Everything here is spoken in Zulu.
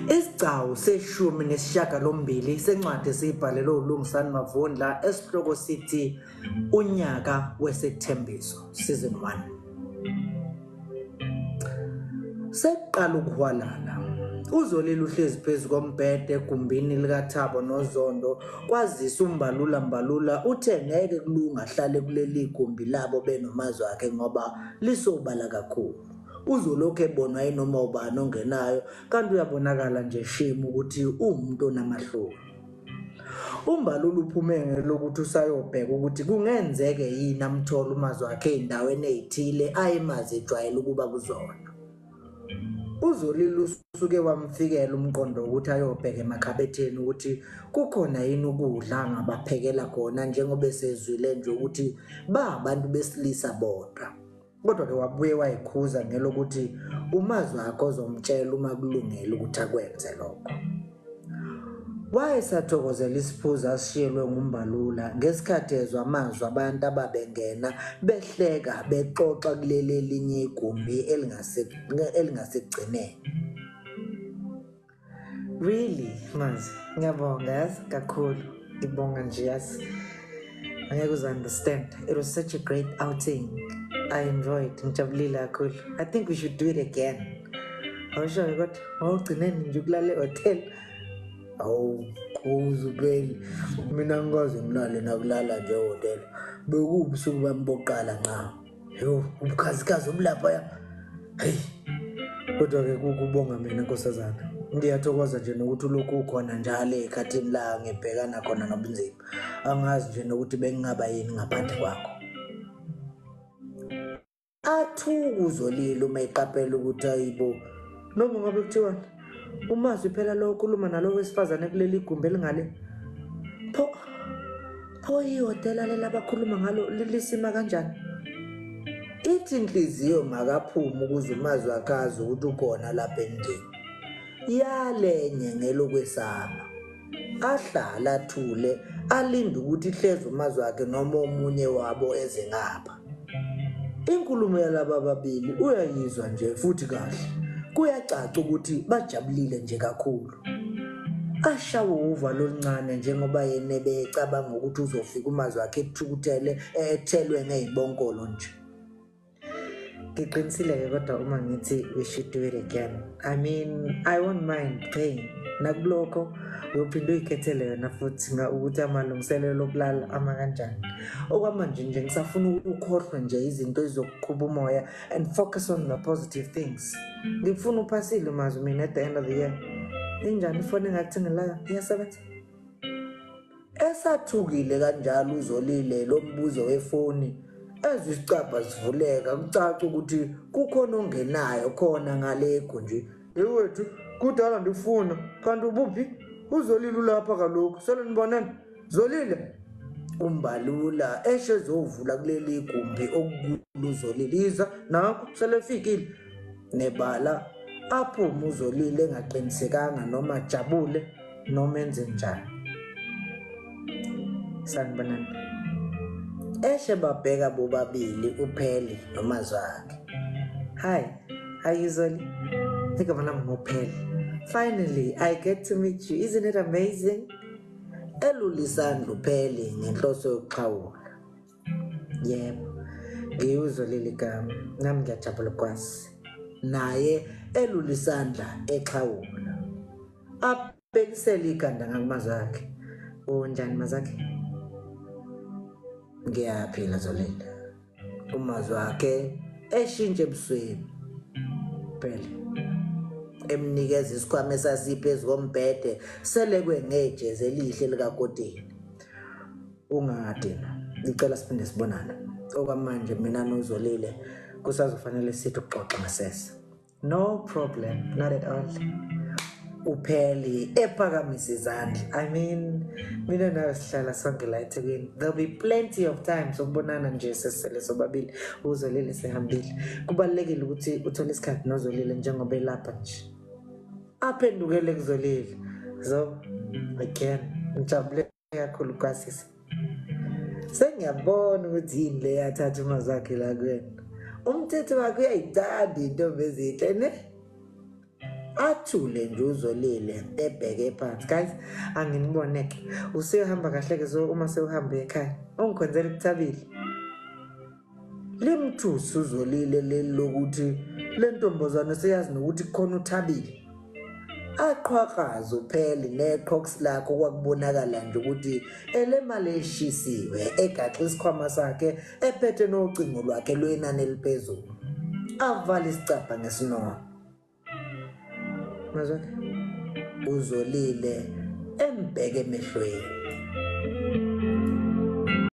Isigcawu seshumi nesishiyagalombili sencwadi esiyibhalelwe uLungisani Mavundla esihloko sithi Unyaka Wesethembiso Season 1. Sekuqala ukuhwalala. Uzolile uhlezi phezu kombhede egumbini likaThabo noZondo kwazise uMbalula Mbalula uthe ngeke kulunga ahlale kuleli gumbi labo benomazwi akhe ngoba lisobala kakhulu. Uzolokhu ebonwa yinoma ubani ongenayo kanti uyabonakala nje shame ukuthi uwumuntu onamahloni. UMbalula uphume ngelokuthi usayobheka ukuthi kungenzeke yini amthole umazwi wakhe ey'ndaweni ey'thile ayemazi ejwayele ukuba kuzona. UZolile usuke wamfikela umqondo wokuthi ayobheka emakhabetheni ukuthi kukhona yini ukudla angabaphekela khona njengoba esezwile nje ukuthi ba abantu besilisa bodwa. Kodwa-ke wabuye wayikhuza ngelokuthi umazwi akhe ozomtshela uma kulungele ukuthi akwenze lokho. Wayesathokozela isiphuzo asishiyelwe nguMbalula ngesikhathi ezwa amazwi abantu ababengena behleka bexoxa kuleli elinye igumbi elingasekugcineni. Really, Mazi, ngiyabonga yazi kakhulu. Ngibonga nje yazi. Angeke uze understand. It was such a great outing. I enjoyed. Ngijabulile kakhulu. I think we should do it again. Awusho kodwa wawugcineni nje ukulala e-hotel. Awu, khuzu phela. Mina ngikaze ngilale nakulala nje ehhotela. Bekuwubusuku bami bokuqala nqa. Yo, ubukhazikhazi obulaphaya. Hey. Kodwa-ke kukubonga mina nkosazana. Ngiyathokoza nje nokuthi ulokhu ukhona njalo ey'khathini la ngibhekana khona nobunzima. Angazi nje nokuthi bengingaba yini ngaphandle kwakho. Athuke uZolile uma eqaphela ukuthi ayibo noma ngabe kuthiwani umazwi phela lo okhuluma nalo wesifazane kuleli gumbi elingale pho pho ihhotela lela abakhuluma ngalo lisima kanjani Ithi inhliziyo makaphume ukuze umazwi akhe azi ukuthi ukhona lapha endlini. Yalenye ngelokwesaba. Ahlale athule alinde ukuthi hleze umazwi akhe noma omunye wabo eze ngapha. Inkulumo yalaba babili uyayizwa nje futhi kahle. Kuyacaca ukuthi bajabulile nje kakhulu. Ashawe uvalo oluncane njengoba yena ebecabanga ukuthi uzofika umazwi akhe ethukuthele ethelwe ngey'bonkolo nje. Ngiqinisile-ke kodwa uma ngithi we should do it again. I mean, I won't mind paying. Nakulokho uyophinde uyikhethele yona futhi ukuthi amalungiselelo okulala ama kanjani. Okwamanje nje ngisafuna ukukhohlwa nje izinto ezizokuqhuba umoya and focus on the positive things. Ngifuna uphasile mazwi mina at the end of the year. Injani ifoni engakuthengelayo? Iyasebenza? Esathukile kanjalo uZolile lo mbuzo wefoni ezwe isicabha sivuleka kucaca ukuthi kukhona ongenayo khona ngale egunjini. Yewethu kudala ndikufuna kanti ubuphi? UZolile ulapha kaloku sele nibonene. Zolile uMbalula esho ezovula kuleli gumbi okukulo uZolile iza nakho selefikile nebala aphume uZolile engaqinisekanga noma ajabule noma enze njani. Sanibonani. Eshe babheka bobabili uPheli nomazwakhe. Hi, hi Zoli. Igama lami nguPheli. Finally, I get to meet you. Isn't it amazing? Elula isandla uPheli ngenhloso yokuxhawula. Yebo, ngiwuZolile igama. Nami ngiyajabula ukwazi. Naye elula isandla exhawula. Abhekisele ikhanda ngakumazwakhe. Unjani mazakhe? Ngiyaphila Zolile. Umazwakhe eshintshe ebusweni. Phela emnikeza isikhwama esasiphezu kombhede selekwe ngejezi elihle likakotini. Ungadinwa. Ngicela siphinde sibonane. Okwamanje mina noZolile kusazofanele sithi ukuxoxa ngasese. No problem, not at all. Upheli ephakamisa izandla. I mean, mina nawe sihlala sonke la eThekwini. There'll be plenty of times ukubonana nje sesele sobabili uZolile sehambile. Kubalulekile ukuthi uthole isikhathi noZolile njengoba elapha nje. Aphendukele kuZolile. So, again, ngijabule kakhulu kwasisi. Sengiyabona ukuthi yini le yathatha umazakhe la kuwena. Umthetho wakhe uyayithanda intombi ezinhle ne? Athule nje uZolile ebheke phansi. Guys, anginibone-ke. Usuyohamba kahle-ke so uma sewuhambe ekhaya. Ungikhonzela kuthabile. Limthusa uZolile leli lokuthi le ntombazane seyazi nokuthi kukhona uThabile. Aqhwaqhaze upheli neqhoks lakhe okwakubonakala nje ukuthi elemali eshisiwe egaxa isikhwama sakhe ephethe nocingo lwakhe lwenani eliphezulu. Avale isicabha ngesinono. Mazwakhe. Uzolile embheke emehlweni.